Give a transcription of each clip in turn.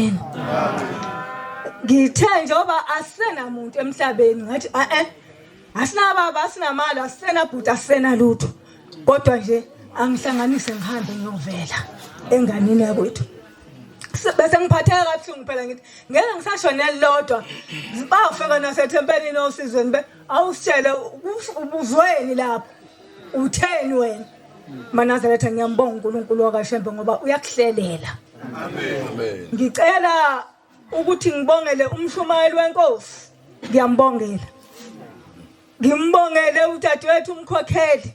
Amen. Ngithe njengoba asenamuntu emhlabeni ngathi eh asinababa asinamali asenabhuti asenalutho kodwa nje angihlanganise ngihambe ngiyovela enganini yakwethu. Bese ngiphatheka kabuhlungu phela ngithi ngeke ngisasho nelilodwa bafika nasethempelini osizweni be awusitshele ubuzweni lapho utheni wena. Manazaretha ngiyambonga uNkulunkulu wakaShembe ngoba uyakuhlelela. Amen. Ngicela ukuthi ngibongele umshumayeli wenkosi. Ngiyambongela. Ngimbongele udadewethu umkhokheli.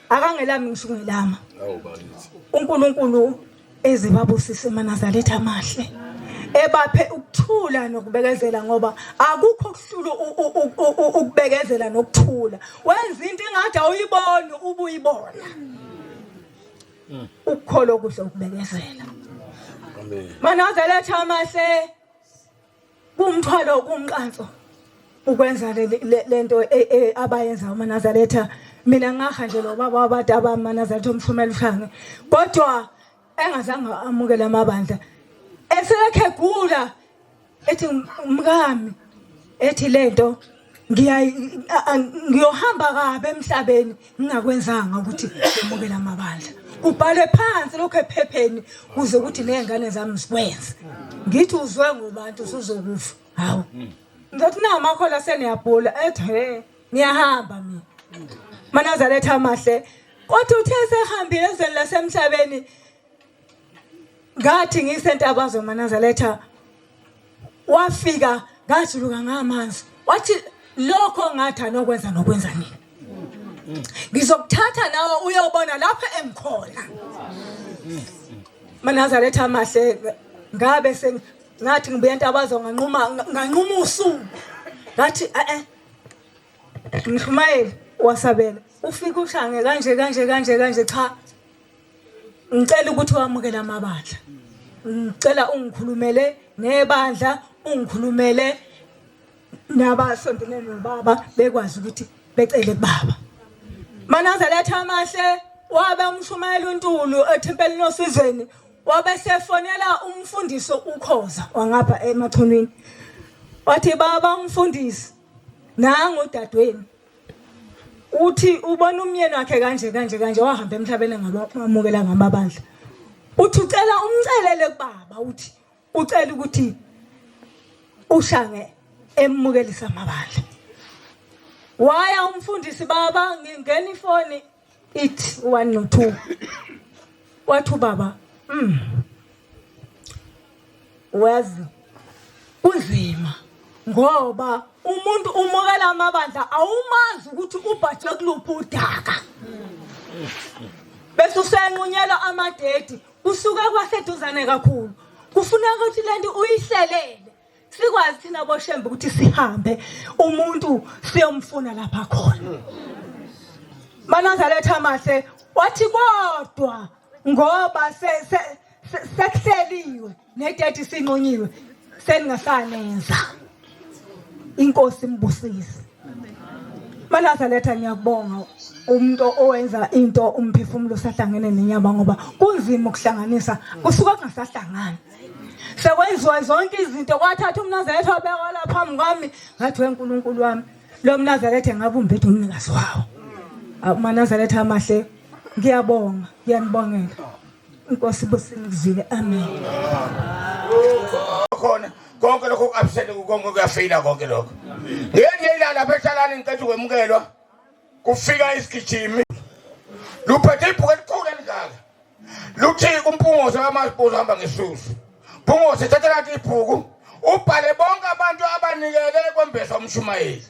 Akangelami ngisho ngelama. Awu bakithi. uNkulunkulu ezibabusise manazaretha amahle. Ebaphe ukuthula nokubekezela ngoba akukho kuhlula ukubekezela nokuthula. Wenza into engathi awuyiboni ubuyibona. Ukukholwa okuhle ukubekezela. Amen. Manazaretha amahle kumthwalo kumqanso ukwenza lento e, e, abayenza amaNazaretha. Mina ngaha nje lo baba wabantu abamanazaretha omshumela ushange kodwa engazange amukele amabandla eselekhe gula ethi mkami ethi lento ngiyohamba kabi emhlabeni ngingakwenzanga ukuthi ngemukele amabandla. Kubhale phansi lokho ephepheni kuze ukuthi nezingane zami zikwenze. Ngithi uzwe ngobantu usuzokufa. Hawu. Ngizothi na amakhola seniyabhula ethi he ngiyahamba mina. Manazaretha amahle kodwa uthe sehambile ezweni lasemhlabeni ngathi ngisentabazo Manazaretha wafika ngajuluka ngamanzi wathi lokho ngathi anokwenza nokwenza nini ngizokuthatha nawe uyobona lapha engikhona. Manazaretha amahle ngabe ngathi ngibuye entabazo nganquma nganquma usuku ngathi eh mshumayeli wasabela ufika ushange kanje kanje kanje kanje cha ngicela ukuthi wamukele amabandla ngicela ungikhulumele nebandla ungikhulumele nabasondelene nobaba bekwazi ukuthi becele kubaba. Manazaretha amahle wabe umshumayela uNtulu ethempelini osizweni wabe sefonela umfundisi uKhoza wangapha emachunwini wathi baba umfundisi nangu udadewenu uthi ubona umyeni wakhe kanje kanje kanje wahamba emhlabeni ngamukela ngamabandla uthi ucela umcelele kubaba uthi ucela ukuthi ushange emukelisa amabandla. Waya umfundisi baba ngingena ifoni ithi 1 no 2 wathi ubaba wazi kunzima ngoba umuntu umukela amabandla awumazi ukuthi ubhajwe kuluphi udaka bese usenqunyelwa amadedi kusuke kwaseduzane kakhulu kufuneka ukuthi lento uyihlelele sikwazi thina boshembe ukuthi sihambe umuntu siyomfuna lapha khona. Manazaretha amahle wathi kodwa ngoba sekuhleliwe nedate sinqunyiwe seningasanenza inkosi imbusise. Manazaretha ngiyakubonga umuntu owenza into umphefumulo usahlangene nenyama ngoba kunzima ukuhlanganisa kusuka kungasahlangani. Sekwenziwa zonke izinto kwathatha umnazaretha wabekwa lapha phambi kwami ngathi weNkulunkulu wami lo mnazaretha ngabe umbethe umnikazi wawo. Manazaretha amahle ngiyabonga ngiyanibongela. Inkosi ibusinikizile amen. Khona konke lokho ku-absent konke kuyafeyila konke lokho. Ngeke ilala lapha ehlalani ngiqeda ukwemukelwa kufika isigijimi luphethe ibhuku elikhulu elingaka luthi kuMpungose kaMasibuzo hamba ngesusu Mpungose thatha lathi ibhuku ubhale bonke abantu abanikele kwembesa umshumayeli.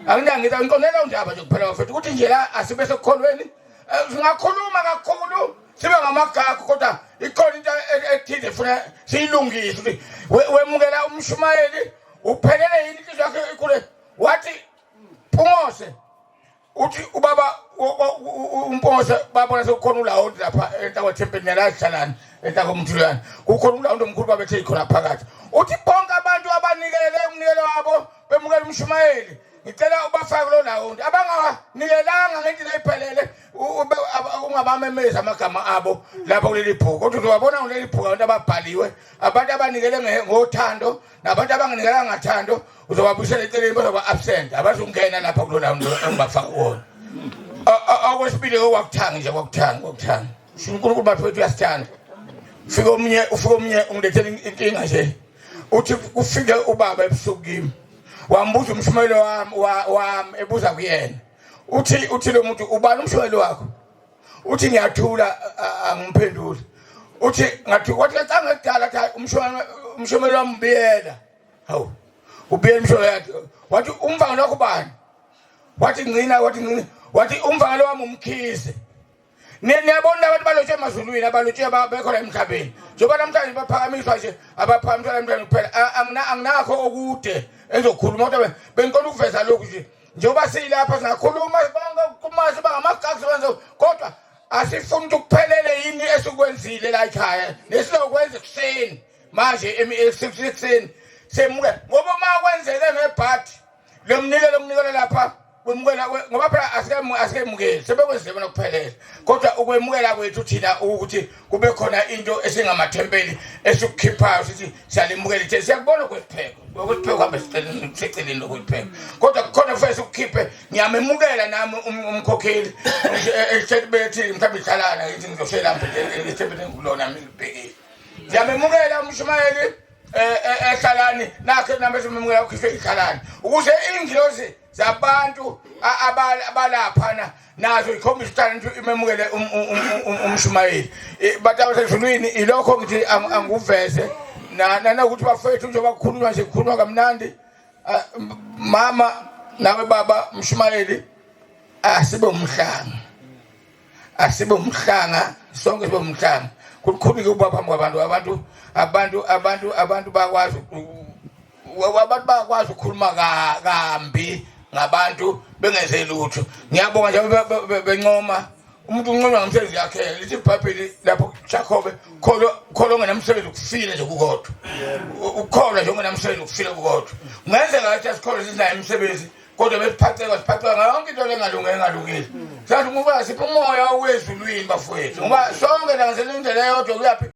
Anginangithi angiqondela undaba nje kuphela bafethu ukuthi nje la asibe sekukholweni. Singakhuluma kakhulu sibe ngamagagu kodwa ikhona into ethize funa siyilungise ukuthi wemukela umshumayeli uphelele yini inhliziyo yakhe ikhule wathi Mpungose uthi ubaba uMpungose babona sekukhona ulawundi lapha enhla kwethempeli nalahlalani enhla komthulane kukhona ulawundi omkhulu babethe ikhona phakathi uthi bonke abantu abanikele umnikelo wabo bemukela umshumayeli Ngicela ubafake kulo lawundi abanganikelanga ngendlela iphelele, ungabamemezi amagama abo lapho kuleli bhuku, kodwa uzobabona kuleli bhuku abantu ababhaliwe, abantu abanikele ngothando nabantu abanganikelanga ngathando. Uzobabuyisela eceleni, bazoba absent, abazungena lapha kulo lawundi engibafaka kuwona. Okwesibili, okwakuthanga nje, kwakuthanga, kwakuthanga. UNkulunkulu bafethu uyasithanda. Ufike omunye, ufike omunye ungilethela inkinga nje, uthi kufike ubaba ebusuku kimi, wambuza umshumelo wami, ebuza kuyena, uthi lo muntu, "Ubani umshumelo wakho?" Uthi ngiyathula, angimphenduli. Uthi ngathi wathi kacanga kudala, athi umshumelo wami ubiyela. Hawu, ubiyela umshumelo yakhe. Wathi umvangelo wakho ubani? Wathi ngcina, wathi ngcina, wathi umvangelo wami uMkhize. Niyabona abantu balotshwe emazulwini, abalotshwe bekhona emhlabeni. Njengoba namhlanje baphakamiswa nje, abaphakamiswa emhlabeni kuphela. Anginakho okude engizokhuluma, kodwa bengiqonda ukuveza lokhu nje. Njengoba siyilapha singakhuluma bonke, siba ngamagagu benze, kodwa asifuni ukuthi kuphelele yini esikwenzile la ekhaya nesizokwenza ekuseni manje ekuseni semuke, ngoba uma kwenzeke ngebhadi lo mnikelo okunikela lapha kwemukela, ngoba phela asikemukeli, sebekwenzile bona kuphelele, kodwa ukwemukela kwethu thina ukuthi kube khona into esingamathempeli esikukhiphayo, sithi siyalemukela ithempeli. Siyakubona okwesipheko, okwesipheko hambe seceleni lokwesipheko, kodwa kukhona kufanele sikukhiphe. Ngiyamemukela nami umkhokheli bethi mhlawumbe ihlalana, ngithi ngizoshela ethempelini kulona ngibhekile. Ngiyamemukela umshumayeli ehlalani nakhe, nami simemukela ukhishwe ihlalani, ukuze iy'ngilosi zabantu abalaphana nazo ikhombisa ukuthi imemukele umshumayeli. Bantu abasezulwini, ilokho ngithi anguveze nanokuthi bafethu, njengoba kukhulunywa nje, kukhulunywa kamnandi. Mama nawe baba mshumayeli, asibe umhlanga, asibe umhlanga, sonke sibe umhlanga. Kukhulu-ke ukuba phambi kwabantu, abantu bakwazi, abantu bayakwazi ukukhuluma kambi ngabantu bengenze lutho. Ngiyabonga nje bencoma umuntu, unconywa ngomsebenzi yakhe. Lithi iBhayibheli lapho Jakobe, kholo, kholo ongenamsebenzi ukufile nje kukodwa. Ukukholwa nje ongenamsebenzi ukufile kukodwa. Kungenzeka ukuthi asikholwe sinayo imisebenzi, kodwa besiphatheka, siphatheka ngayo yonke into lengalunge, engalungile. Sathi ngoba sipha umoya okwezulwini bafowethu, ngoba sonke la ngisele indlela eyodwa kuyaphi.